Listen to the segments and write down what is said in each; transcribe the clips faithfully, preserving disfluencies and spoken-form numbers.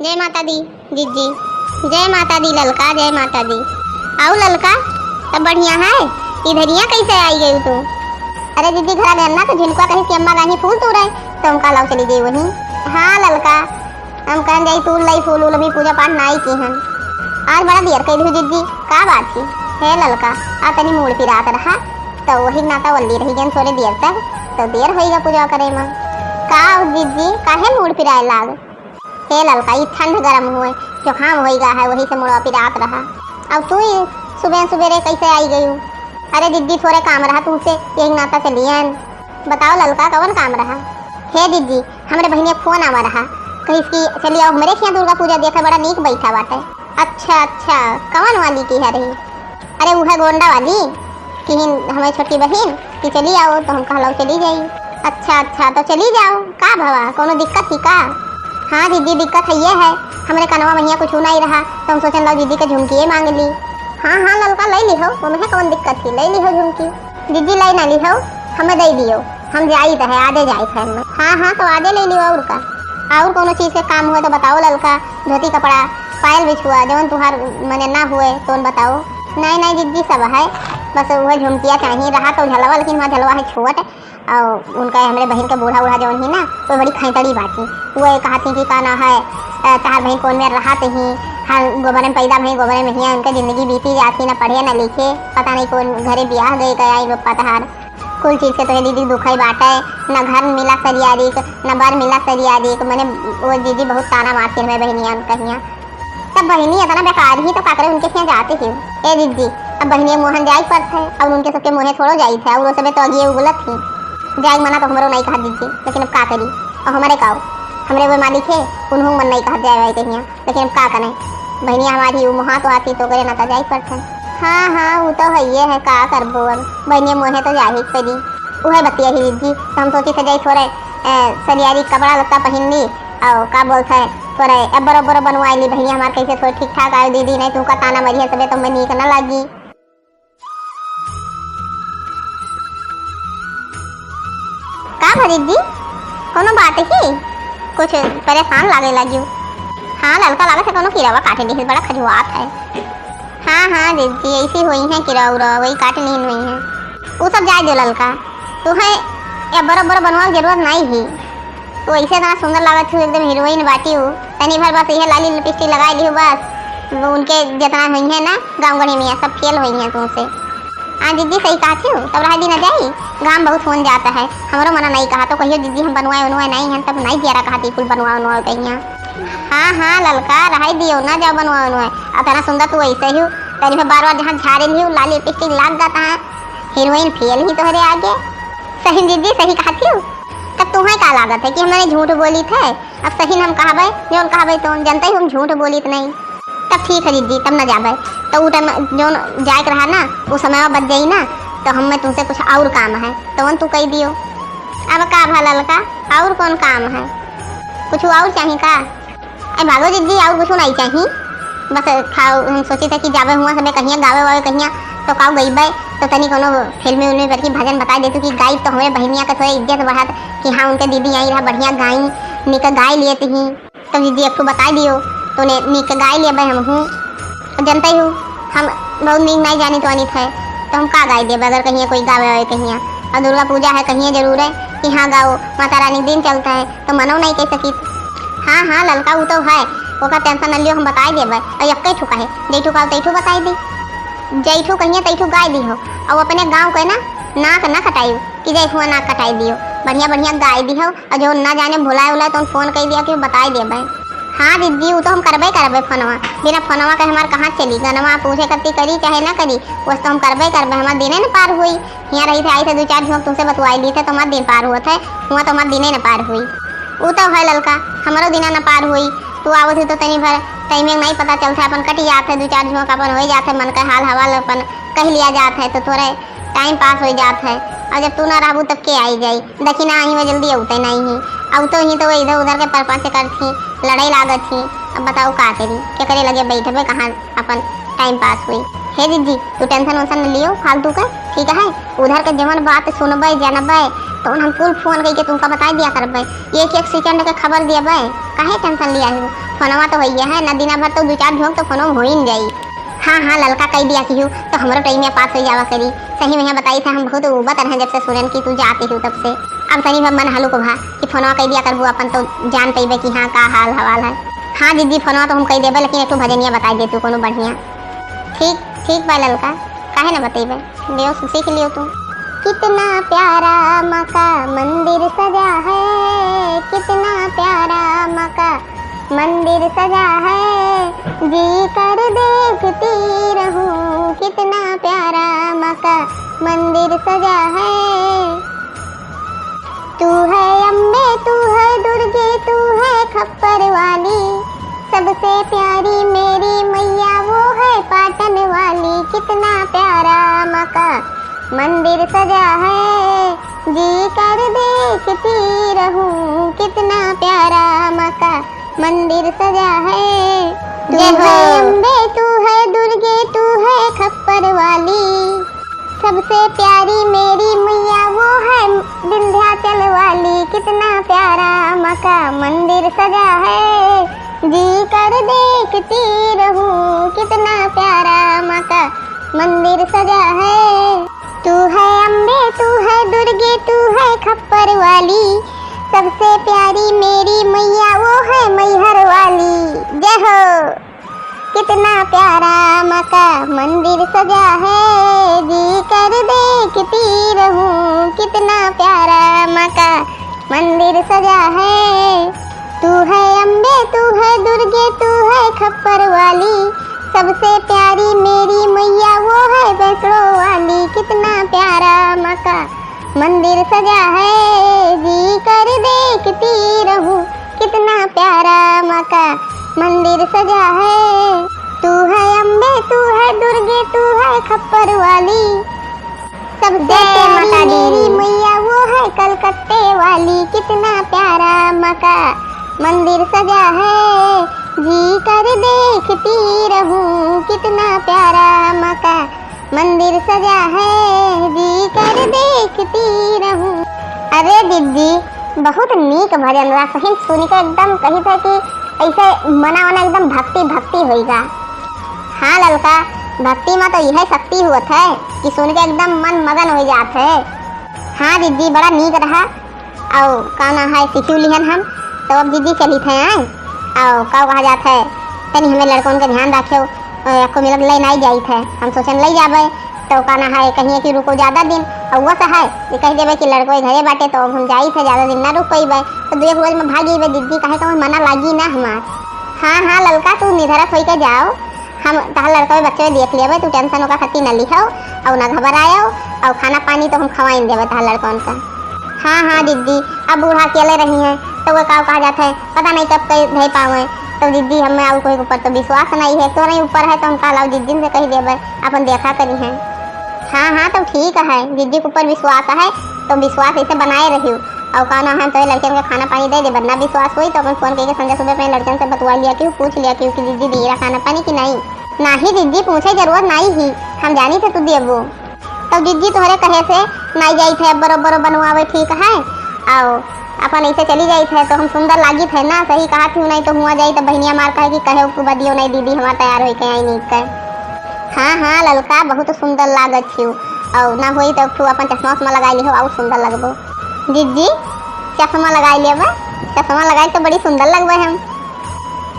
जय माता दी जिज्जी, जय माता दी ललका, जय माता दी। आऊ ललका, सब बढ़िया है? इधरिया कैसे आई गयू तू? अरे जिज्जी, घरा गए ना तो झिनकुआ कहिस कि अम्मा गाही फूल तूरे, तो हम कहला चली गई वहीं। हाँ ललका, हम कहन जाई तूर लाई फूल उल, अभी पूजा पाठ नाई किहन। आज बड़ा देर कई दिहू जिज्जी, का बात ही? हे ललका, आ तनी मूड़ पिरात रहा, तो वही नाता वल्ली रही गन थोड़े देर तक, तो देर होइगा पूजा करे में। का जिज्जी, काहे मूड़ पिराए लाग? हे ललका, ई ठंड गरम हुए, जुकाम होइगा है, वही से मुड़वा पिरात रहा। अब तू ही सुबह सुबेरे कैसे आई गयू? अरे जिज्जी, थोड़े काम रहा तुमसे, यही नाता चलियन। बताओ ललका, कवन काम रहा? हे जिज्जी, हमरे बहिनिया फोन आवा रहा, कहिस कि चली आओ हमरे खियाँ दुर्गा पूजा देखे, बड़ा नीक बैठा बाटे। अच्छा अच्छा, कवन वाली की है रही? अरे उहे गोंडा वाली, किहिन हमारी छोटकी बहिन कि चली आओ, तो हम कहला चली जाई। अच्छा अच्छा, तो चली जाओ, का भवा, कोनो दिक्कत ही का? हाँ जिज्जी, दिक्कत है ये है, हमरे कनवा महिया कुछ नहीं रहा, तो हम सोचन लाओ जिज्जी के झुमकिए मांग ली। हाँ हाँ ललका, ले लिहो, ओमे कौन दिक्कत ही, ले लिहो झुमकी। जिज्जी ले ना लिहो, हमें दे दियो, हम जाइत है, आजे जाइत है हमें। हाँ हाँ, तो आजे ले लियो, और का, और कोनो चीज के काम हुए तो बताओ ललका, धोती कपड़ा, पायल बिछुआ, जवन तुहार मने ना हुए तो बताओ। नहीं नहीं जिज्जी, सब है, बस वह झुमकिया चाहिए रहा तो झलवा, लेकिन वहाँ झलवा है छोट, और उनका हमरे बहिन के बूढ़ा बूढ़ा जवन ही ना, वो बड़ी खैतड़ी बाटी। वो ये कहत ही कि का ना है, अ, तहार बहिन कौन में रहत ही, हर गोबरे में पैदा भई, गोबरे में हिया उनके जिंदगी बीती जात ही, ना पढ़े ना लिखे, पता नहीं कौन घरे बियाह गए गया ई पप्पा तहार। कुल चीज के तो ये दीदी दुखई बाटे, ना घर मिला सरियारी के, ना बर मिला सरियारी के, मने वो दीदी बहुत ताना मारती हमें बहिनिया उनका हिया। तब बहिनी इतना बेकार ही तो का करे उनके हिया जाते ही। ए दीदी, अब बहिनिया मोहन जाए पड़त है और उनके सबके मोहे थोड़ो जाइत है और वो सबे तो अगिए उगलत ही। जाए मना तो हमरो नहीं कहा दीदी, लेकिन अब का करी? और हमारे का हो? हमरे वो मालिक है, उन्हों मन नहीं कहा जाए वाई कहिया, लेकिन अब का करें? बहिनिया हमारी वो मोहा तो आती तो करे ना तो जाए पड़त है। हाँ हाँ, वो तो है ये है, का करबो अब, बहिनिया मोहे तो जाही पड़ी। उहे बतिया ही दीदी, तो हम सोची थे जाई थोड़े, ए, सरियारी कपड़ा लत्ता पहन ली, और का बोलत है, तोरे अब्बर अब्बर बनवाई ली बहिनिया हमार, कैसे थोड़े ठीक ठाक आयो दीदी, नहीं तू का ताना मरिया सबे तो मैं नीक ना लागी। का भरी जी, कोनो बात ही? कुछ परेशान लागे लगी। हाँ, ललका लागत है कोनो कीड़ावा काटे दिहिस, बड़ा खजुआत है। हाँ हाँ दीदी, ऐसी हुई है कीड़ा उड़ा, वही काट लीन हुई है। वो सब जाए दो ललका, तू है या बड़ा बड़ा बनवा के जरूरत नहीं ही। तू ऐसे इतना सुंदर लागत हूँ, एकदम हीरोइन बाटी हूँ। तनी भर बस यह लाली लिपस्टिक लगाई ली हूँ बस, वो उनके जितना हुई है ना गाँव गढ़ी में, सब फेल हुई हैं तुमसे। हाँ दीदी सही कहती हूँ, तब रह दी ना जाई, घाम बहुत होन जाता है। हमरो मना नहीं कहा तो कहियो दीदी हम बनवाए उनवाए नहीं हैं, तब नहीं जियारा कहती कुल बनवा उनवाए कहिया। हाँ हाँ ललका, रह दियो ना जाओ बनवा उनवाए, इतना सुंदर तू ऐसे ही हो। तनी भर बार बार जहाँ झारे लियो लाली लिपस्टिक लाग जाता है, हीरोइन फेल ही तोहरे आगे। सही दीदी सही कहती हूँ। तब तुम्हें का लागत है कि हमने झूठ बोली थे? अब सही हम कहबे, जौन कहबे तो जनते ही हम झूठ बोली तो नहीं। तब ठीक है दीदी, तब न जाबे। तो उ टाइम जौन जाए के रहा ना, उ समय बच जाई ना, तो हमें तुमसे कुछ और काम है, तवन तू कह दियो। अब का भा ललका, और कौन काम है? कुछ और चाही का? अरे भागो जिज्जी, और कुछ नहीं चाहिए। बस खाओ, हम सोचे थे कि जावे हुआ सबे कहिया गावे वावे कहिया, तो काऊ गईबे, तो तनी कोनो फिल्मी उल्मी पर की भजन बताई देतू कि गाई तो हमें बहनिया के थोड़े इज्जत बढ़त कि हाँ उनके दीदी आई रहा बढ़िया गाई, निक गाय लिए ही। तो जिज्जी एक ठो बताई दियो, तो ने निक गाय लिए भाई हम हूँ। जनते ही हूँ, हम बहुत नीक नहीं जानी तो आनी थे, तो हम का गाय देबे अगर कहिए कोई गावे वावे कहिया। और दुर्गा पूजा है कहिए जरूर है कि हाँ गाओ, माता रानी दिन चलता है, तो मनो नहीं कह सकी। हाँ हाँ ललका, वो तो है, ओका टेंशन न लियो, हम बताई देबे। और यक्के ठो कहे, जैठू का तैठू बताई दी, जैठू कहिए तैठू गाय दी हो। और अपने गाँव के ना नाक ना कटाई कि जैठुआ नाक कटाई दियो, बढ़िया बढ़िया गाय दी हो। और जो ना जाने भुलाए उलाए तो फोन कर दिया कि बताई देबे। हाँ दीदी, वो तो हम करबे करबे फोनवा, बिना फोनवा के हमार कहाँ चली? गनवा पूछे करती करी चाहे ना करी, बस तो हम करबे करबे, हमार दिने न पार हुई। हियाँ रही थे, आई थे दो चार झोंक तुमसे बतुआई ली थे, तुम्हार दिन पार हुआ थे, हुआ तुम्हार दिने न पार हुई। ऊ तो है ललका, हमारो दिना न पार हुई। तू आवत ही तो तनी भर टाइम में नहीं पता चलता, अपन कटी जात है, दो चार झोंक अपन हो जात है, मन का हाल हवाल अपन कह लिया जात है, तो थोड़े टाइम पास हो जात है। और जब तू ना रहबू तब के आई जाई? दखिना आही में जल्दी अउते नहीं ही, अउतो ही तो वो इधर उधर के परपंच करत ही, लड़ाई लागत ही। अब बताओ का करी, के करे लगे बैठबे कहाँ अपन टाइम पास हुई। हे दीदी, तू टेंशन वेंशन न लियो फालतू के, ठीक है? उधर के जवन बात सुनबे, जानबे, तो हम कुल फोन कइके तुमका बताइ दिया करबे, एक एक सेकंड के खबर देबे, काहे टेंशन लिया हो? फोनवा तो होइए है ना, दिना भर तो दो चार झोंक तो फोनवा में होइन जाई। हाँ हाँ ललका, कइ दिया किहू तो हमरो टाइम पास होइ जावा करी। सही में यहाँ बताई था, हम बहुत उबत रहे जब से सुनन की तू जाते हो तब से। अब सही में मन हलुक भा कि फोनवा कइ दिया करबू, अपन तो जान पइबे कि हाँ का हाल हवाल है। हाँ दीदी, फोनवा तो हम कइ देबे, लेकिन एक ठो भजनिया बताइ दे तू कोनो बढ़िया। ठीक, ठीक बा ललका, काहे ना बतइबे, लियो सीख लियो तू। कितना प्यारा माँ का मंदिर सजा है, कितना प्यारा माँ का मंदिर सजा है, जी कर देखती रहूं, कितना प्यारा माँ का मंदिर सजा है। तू है अम्बे, तू है दुर्गे, तू है खप्पर वाली, सबसे प्यारी मेरी मैया वो है पाटन वाली। कितना प्यारा माँ का मंदिर सजा है, जी कर देखती रहूं, कितना प्यारा माँ का मंदिर सजा है। तू जय हो। है अम्बे, तू है दुर्गे, तू है खप्पर वाली, सबसे प्यारी मेरी मैया वो है विंध्याचल वाली। कितना प्यारा माँ का मंदिर सजा है, जी कर देखती रहूं, कितना प्यारा माँ का मंदिर सजा है। तू है अम्बे, तू है दुर्गे, तू है खप्पर वाली, सबसे प्यारी मेरी मैया वो है मैहर वाली। जय हो। कितना प्यारा माँ का मंदिर सजा है, जी कर देखती रहूं, कितना प्यारा माँ का मंदिर सजा है। तू है अम्बे, तू है दुर्गे, तू है खप्पर वाली, सबसे प्यारी मेरी मैया वो है वैष्णो वाली। कितना प्यारा माँ का मंदिर सजा है, जी कर देखती रहूं, कितना प्यारा माँ का मंदिर सजा है। तू है अम्बे, तू है दुर्गे, तू है खप्पर वाली, सबसे जय प्यारी माता दी। मेरी मैया वो है कलकत्ते वाली। कितना प्यारा माँ का मंदिर सजा है, जी कर देखती रहूं, कितना प्यारा माँ का मंदिर सजा है, जी कर देखती रहूं। अरे दीदी, बहुत नीक भजन बा, सही सुन के एकदम कही थे कि ऐसे मना वना एकदम भक्ति भक्ति होइगा। हाँ ललका, भक्ति में तो यह शक्ति हुअत है कि सुन के एकदम मन मगन हो जात है। हाँ दीदी, बड़ा नीक रहा। अउ का ना है, सीखियो लिहन हम, तो अब दीदी चलित है आए। अउ का कहा जात है, तनी हमें लड़कन के ध्यान रखेउ, अ, एको मिनट ले नाई जाइत है, हम सोचन ले जाबे, तो का ना है, कहिए कि रुको ज्यादा दिन, अउ वो सा है कि कह देबे कि लड़को घरे बाटे, तो अब हम जाइत है, ज्यादा दिन ना रुक पइबे, तो दो एक रोज में भाग अइबे दीदी, काहे का मना लागी ना हमार। हाँ, हाँ, ललका, तू निधरक होई के जाओ, हम तहार लड़का बच्चे देख लेबे, तू टेंशन ओका खातिर न लिहो, अउ न घबरायो, अउ खाना पानी तो हम खवाइन देबे तहार लड़कन का। हाँ, हाँ दीदी, अब बूढ़ा अकेले रही हैं, तो वो का कहा जात है, पता नहीं कब कई भई पावे। तो दीदी, हमें अउ कोई ऊपर तो विश्वास नहीं है, तोरे ऊपर है, तो हम कहलाओ दीदी से कह देबे, अपन देखा करी हैं। हाँ, हाँ, तो ठीक है, दीदी के ऊपर विश्वास है, तो विश्वास ऐसे बनाए रहियो। अउ का ना है, तो ये लड़कन के खाना पानी दे देबे, ना विश्वास होई, तो अपन फोन करके संझा सुबह अपने लड़कन से बतवा लिया कि, पूछ लिया कि, कि दीदी दिए रहा खाना पानी कि नहीं। नाही दीदी, पूछे जरूरत नाही ही, हम जानी थे तू देबो। तब दीदी तोहरे कहे से नाई जाई थे, बरो बरो बनवावे ठीक है, अउ अपन ऐसे चली जाई थे तो हम सुंदर लागी थे ना, सही कहा थी, नहीं तो हुआ जाई तो बहनिया मार कहे कि कहे के बदियो नहीं दीदी हमार तैयार होई के आई नहीं कहे। हाँ हाँ ललका, बहुत सुंदर लागत थी, अउ ना होई तो तू अपन चश्मा उश्मा लगाई लिहो, अउ सुंदर लगबो। दीदी चश्मा लगाई लेबे, चश्मा लगाई तो बड़ी सुंदर लगबे हम।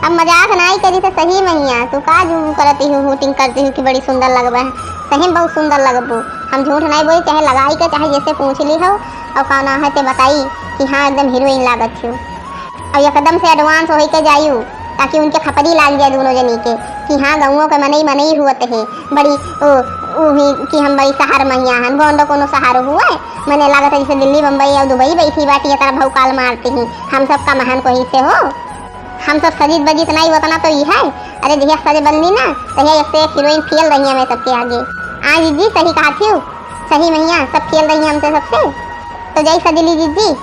अब मजाक नाई करी तो सही में हिया, तू का जू करती हूँ, हूटिंग करती हूँ कि बड़ी सुंदर लगबे है, सही में बहुत सुंदर लगबू। हम झूठ नाई बोली, चाहे लगाई के, चाहे जैसे पूछ ली हो, और कौन है ते बताई कि हाँ एकदम हीरोइन लागत हूँ। और एकदम से एडवांस होई के जायू, ताकि उनके खपरी लाग जाए दोनों जनी के कि हाँ गाँवों के मनई मनई हुअत है, बड़ी ओ, ओ ही कि हम बड़ी शहर महिया हन, गोंडो कोनो शहर हुए, मने लागत है जैसे दिल्ली बम्बई और दुबई बैठी बाटी, ये तरह भौकाल मारती ही, हम सब का महान कोई से हो। हम सब सजित बजित नाई, उतना तो ई है। अरे जहिया सज बनली ना, तहिया एक से एक हीरोइन फेल रही हमें सबके आगे। हाँ जीजी, सही कहा थी, सही महिया सब फेल रही हमसे सबसे। तो जाई सजली जीजी,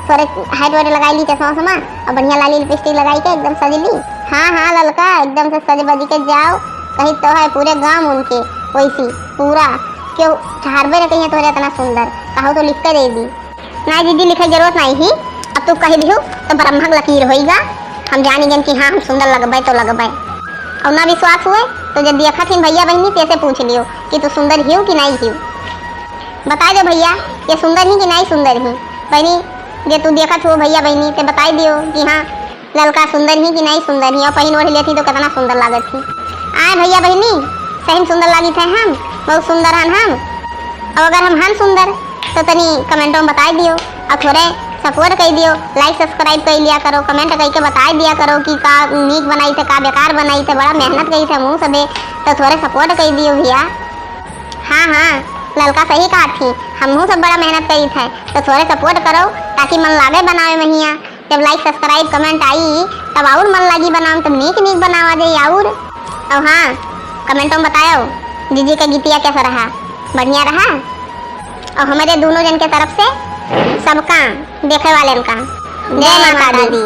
थोड़े हाइट वाइट लगाई ली, चश्मा उश्मा, और बढ़िया लाली लिपस्टिक लगाई के एकदम सजली। हाँ हाँ ललका, एकदम से सज बज के जाओ, कही तो है पूरे गांव उनके वैसी पूरा, क्यों ठहरबे न कहीं तोहरे इतना सुंदर, कहो तो लिख के दे दी। ना दीदी, लिखे जरूरत नाहीं ही। अब तू कहि दिहू तो ब्रह्मा के लकीर होइगा। हम जानी गन कि हाँ, हम सुंदर लगबै तो लगबै। और ना विश्वास हुए तो जब देखत ही भैया बहिनी, तेसे पूछ लियो कि तू सुंदर हियो कि नाहीं हियो। बताइ देउ भैया, ये सुंदर ही कि नाहीं सुंदर ही। बहिनी, जे तू देखत हो भैया बहिनी, ते बताइ दियो कि हाँ, ललका सुंदर ही कि नाहीं सुंदर ही, और पहिन ओढ़ लेत ही तो कितना सुंदर लागत ही। आए भैया बहिनी, सही में सुंदर लागित है हम, बहुत सुंदर हन हम। और अगर हम हन सुंदर तो तनी comment में बताइ दियो, और थोरे support कइ दियो, like subscribe कइ लिया करो, comment कइ के बताइ दिया करो कि का नीक बनाइत है, का बेकार बनाइत है, बड़ा मेहनत करित है हमहू सबे, तो थोरे support कइ दियो भैया। हाँ, हाँ, ललका सही कहत ही, हमहू सब बड़ा मेहनत करित है, तो थोरे support करो, ताकि मन लागे बनावे महिया। जब like, subscribe, comment आई, तब और मन लागी बनावे, तब नीक नीक बनावा जाई और। और हाँ, comment में बतायो, जीजी का गीतिया कैसा रहा, बढ़िया रहा? और हमरे दोनों जन के तरफ से सबका देखे वालेन का जय माता दी।